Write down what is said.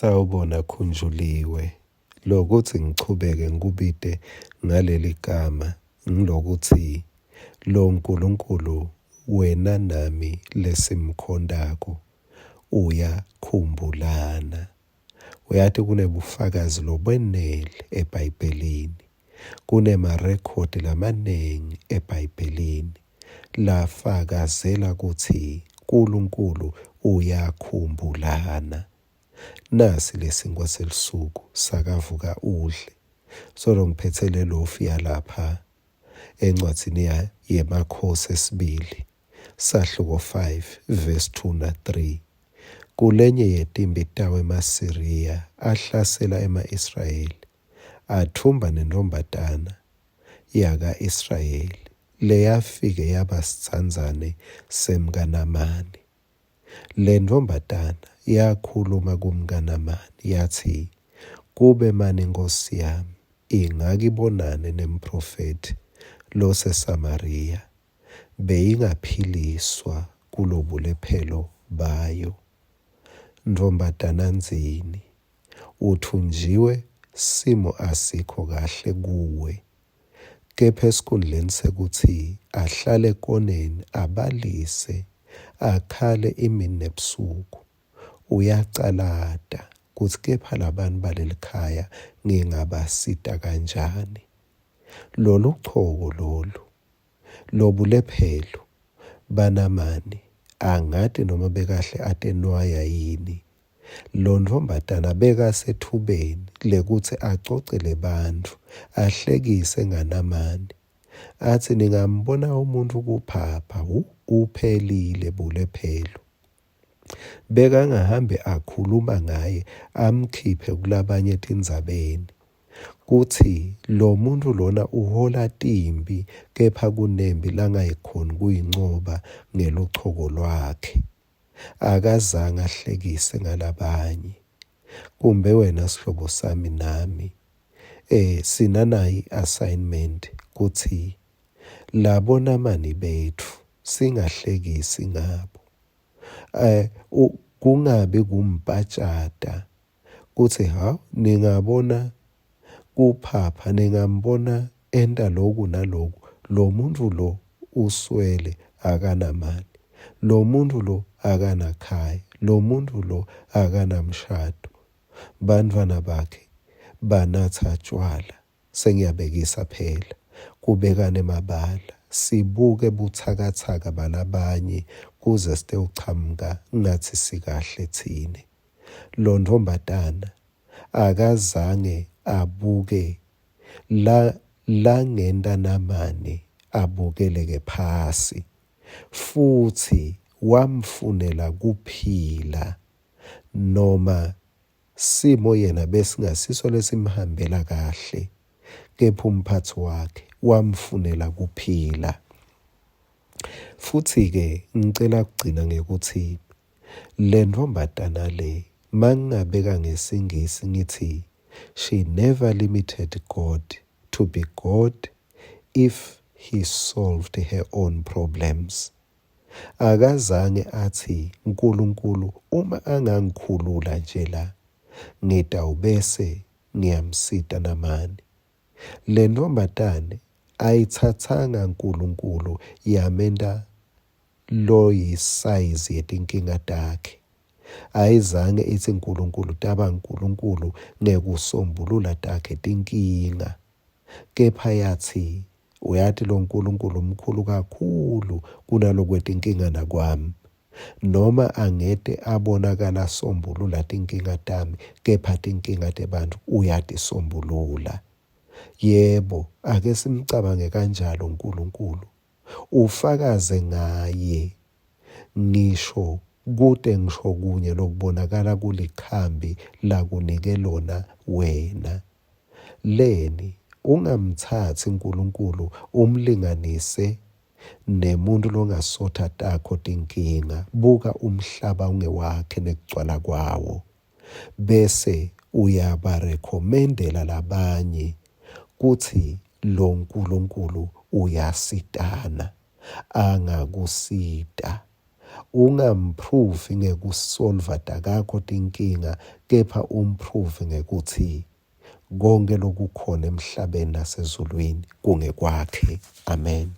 Sawubona Khunjuliwe, lokutsi ngichubeke ngikubite ngaleligama ngilokutsi loNkulunkulu wena nami lesimkhontako uyakhumbulana. Uyati kunebufakazi lobenele eBhayibhelini, kunemarekhodi lamanengi eBhayibhelini lafakazela kutsi Nkulunkulu uyakhumbulana. Nasi lesinkwa selusuku sakavuka udle. Solo ngiphetse lelofu yalapha encwadzini yeMakhosi esibili sahluko 5 verse 2 na 3. Kulenye yetimpi tawo emaSiriya ahlasela ema-Israyeli atfumba nentfombatana yaka-Israyeli leyafike yaba sitsandzane semkaNamani. Lentfombatana yakhuluma kumkaNamani, yatsi, Kube mane inkhosi yami ingake ibonane nemphrofethi loseSamariya, beyingaphiliswa kulobulephelo bayo. Ntfombatanandzini, utfunjiwe, simo asikho kahle kuwe. Kepha esikhundleni sekutsi ahlale ekoneni abalise, akhale imini nebusuku, uyacalata kutsi kepha labantfu balelikhaya ngingabasita kanjani. Loluchoko lolu, lobulephelo baNamani, angati noma bekahle atenwaya yini. Lontfombatana bekasetfubeni lekutsi acocele bantfu, ahlekise ngaNamani, atsi, Ningambona umuntfu kuphapha, wu, uphelile bulephelo. Bekangahambe akhuluma ngaye amkhiphe kulabanye etindzabeni, kutsi lomuntfu lona uhola timphi kepha kunempi langayikhoni kuyincoba ngeluchoko lwakhe. Akazange ahlekise ngalabanye. Kumbe wena sihlobo sami nami eh sinanayi assignment kutsi labonamani betfu singahlekisi ngabo. Eh kungabi kumpatshata kutsi ha ningabona kuphapha ningambona enta loku naloku lo muntfu lo uswele akanamali lo muntfu lo akanakhaya lo muntfu lo akanamshado bantfwana bakhe banatsa tjwala sengiyabekisa phela kubekana emabala sibuke butsakatsaka balabanye kuze sitewuchamuka ngatsi sikahle tsine Lontfombatana akazange abuke la langenta Namani abukeleke phasi, futsi wamfunela kuphila noma simo yena besingasiso lesimhambela kahle, kepha umphatsi wakhe wamfunela kuphila. Futsi-ke ngicela kugcina ngekutsi Lentfombatana le mangingabeka ngesingisi ngitsi she never limited God to be God if he solved her own problems. Akazange atsi Nkulunkulu uma angangikhulula nje la ngitawubese ngiyamsita Namani. Lentfombatane ayitsatsanga Nkulunkulu yamenta loyisayizi yetinkinga takhe. Ayizange itsi Nkulunkulu taba Nkulunkulu ngekusombulula takhe tinkinga, kepha yatsi, Uyati loNkulunkulu mkhulu kakhulu kunalokwetinkinga nakwami. Noma angete abonakala asombulula tinkinga tami, kepha tinkinga tebantfu uyatisombulula. Yebo, ake simcabange kanjalo Nkulunkulu. Ufakaze ngaye ngisho kute ngisho kunye lokubonakala kulikhambi lakunike lona wena. Leni, ungamtsatsi Nkulunkulu umlinganise nemuntfu longasotha takho tinkinga. Buka umhlaba ungewakhe nekugcwala kwawo. Bese uyabarekhomendela labanye kutsi lo Nkulunkulu uyasitana, angakusita. Ungamphruvi ngekusolva takakho tinkinga kepha umphruve ngekutsi konke lokukhona emhlabeni nasezulwini kungekwakhe. Amen.